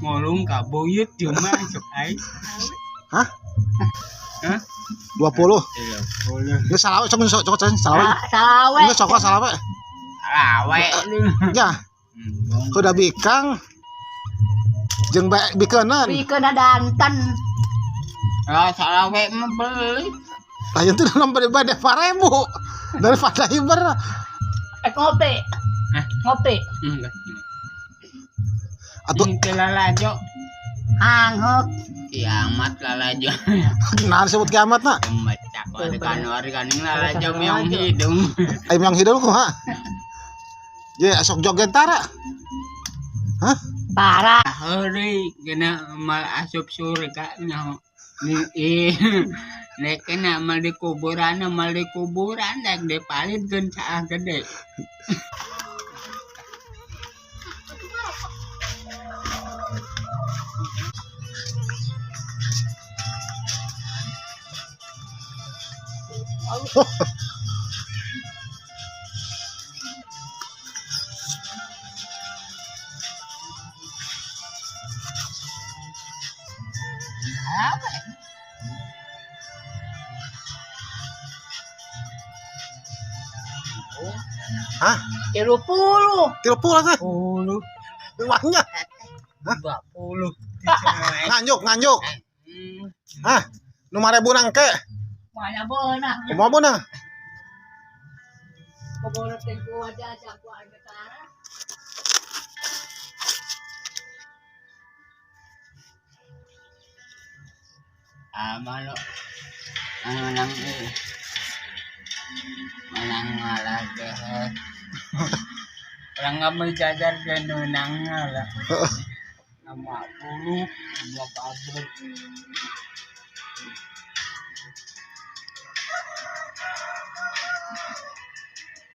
Ngolong ka buyut cuma sok aing. Hah? Hah? 20. 30. Geus salawe sok sok sok salawe. Salawe. Geus sok salawe. Salawe. Ya. Kuda bikang jeung bikeunan. Bikeun danten. Ah, salawe mah beli. Tah itu dalam bade 4.000 daripada hiber. Ngopi. Hah? Ngopi. Enggak. Atuh teu lalajo. Anghok. Kiamat lalajo. Nah disebut kiamat na. Mecak warga-warga ning lalajo meong hidung. Ai meong hidung kumaha? Ye sok joget tara. Hah? Parah. Heureuy kena mal asup surga nyaho. Ni nek kena mal di kuburan dek dipalidkeun saah gede. Hah? 30. 30 teh. 10. Uangnya. Hah? 20. Nganjuk. Hah? Nu 5.000 nangke. Mana beunang? Kumaha beunang? Keboro teh ku aja ku aing tara. Ah, malo. Ano lang eh. Walang ngalah deh. Walang nga may jajar ganun ang ngalah. 50, 40.